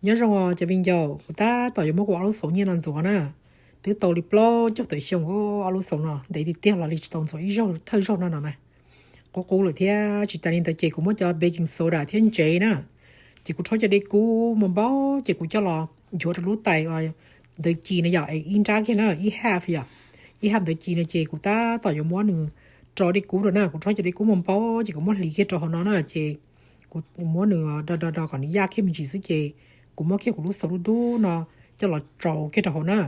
Nyob zoo os cov viv ncaus, kuv tab tom yuav muab kuv ob lub xauv nyiaj no ntxuav na. Twb tau li plaub caug tawm xyoo ua ob lub xauv no ntev tiag tiag los li tsis tau ntxuav ib zaug thawj zaug no no na. Qub qub lawm thiab tsis tas li ntawd ces kuv muab cov baking soda thiab ntsev na, ces kuv rhaub cov dej kub mus npau ces kuv coj los nchuav rau lub tais ntawd ci no yom, es ib nrab kiag na, ib half yom, ib half ntawd ci no ces kuv tab tom yuav muab nws rau dej kub rau na. Kuv rhaub cov dej kub mus npau ces kuv muab hliv kiag rau hauv no na, ces kuv muab nws do do do kom nws yaj kiag me ntsis xwb ces kuv muab kiag kuv lub xauv dub dub no coj los tsau kiag rau hauv na.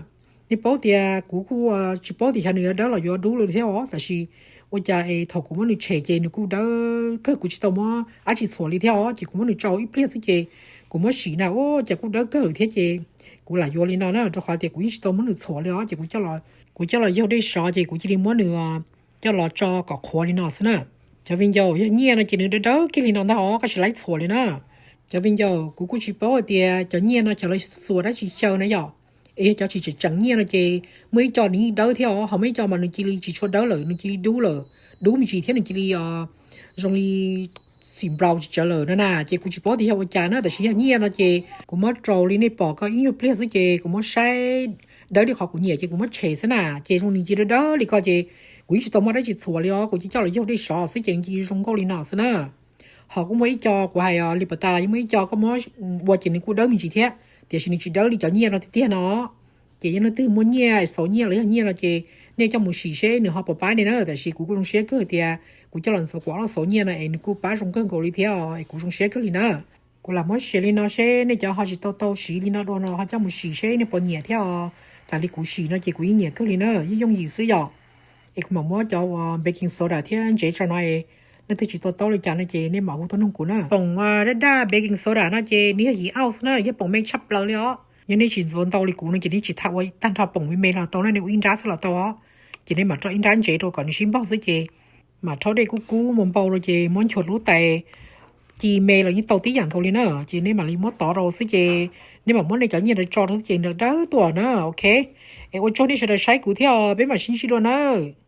Nej paub tias kuv kuj tsis paub tias xyov nws yuav dawb los yuav dub lawm thiab os, tab sis ua cas es thaum kuv muab nws tshem ces nws kuj dawb kawg, kuv tsis tau muab dab tsi txhuam li thiab os, ces kuv muab nws tsau ib pliag xwb ces kuv muab sim na, ua cas kuj dawb kawg thiab ces kuv lam yuav li no na, rau qhov tias kuv yeej tsis tau muab nws txhuam li os, ces kuv coj los yaug dej sov ces kuv cia li muab nws coj los tso kom qhuav li no xwb na. Cov viv ncaus, yog nyiaj no ces nws dawb dawb kiag li no ntag os, koj tsis laib txhuam li na. Cov viv ncaus, kuv kuj tsis paub hais tias cov nyiaj no cov lawv xuas dab tsi xyaw na yom. Es yog cov tsis tseem tseem nyiaj no ces muaj ib co nws yeej dawb thiab os, ho muaj ib co mas nws cia li tsis tshua dawb lawm, nws cia li dub lawm, dub me ntsis thiab nws cia li zoo li xim nplaus tsis tsawv lawm no na. Ces kuv tsis paub tias yog ua cas na, tab sis yog nyiaj no ces kuv muab rau li nej pom koj ib nyuag pliag xwb ces kuv muab saib dawb li qhov kuv nyiam ces kuv muab tshem xwb na. Ces zoo nws cia dawb dawb li ko ces kuv yeej tsis tau muab dab tsi txhuam li os, kuv cia coj los yaug dej sov xwb ces nws cia zoo nkauj li no xwb na. Ho kuj muaj ib co kuv hais li pas tas, yeej muaj ib co koj muab ua ces nws kuj dawb me ntsis thiab, tiam sis nws tsis dawb li cov nyiaj no tiag tiag no. Ces yog leej twg muaj nyiaj, xauv nyiaj los yog nyiaj no ces nej coj mus sim seb nws ho puas pab nej na. Tab sis kuv kuj zoo siab kawg tias kuv coj los ntxuav kuv ob lub xauv nyiaj no es nws kuj pab zoo kawg nkaus li thiab os, es kuv zoo siab kawg li na. Kuv lam muab share li no seb nej cov ho tsis tau tau siv li no dua no ho coj mus sim seb nej puas nyiam thiab os. Raws li kuv sim no ces kuv yeej nyiam kawg li na, yeej yooj yim xwb yom. Es kuv mam muab cov uas baking soda thiab ntsev tso no es leej twg tsis tau taub li cas no ces nej mam hu tuaj nug kuv na. Poom daj daj baking soda no ces nws yog yim ounce na, yog poom me tshaj plaws li os. Yog nej tsis ntxuav ntau li kuv no ces nej tsis tham ua tag nrho poom me me los tau na, nej ua ib nrab xwb los tau os. Ces nej mam rau ib nrab ntsev rau kom nws sib npaug xwb ces mam rhaub dej kub kub mus npau rau ces muab nchuav lub tais ci me los yeej tau tib yam nkaus li na. Ces nej mam li muab tov rau xwb ces nej mam muab nej cov nyiaj rau tso rau xwb ces nws dawb tuaj na, ok. Es ua tsaug nej sawv daws saib kuv thiab os, peb mam sib ntsib dua nawb.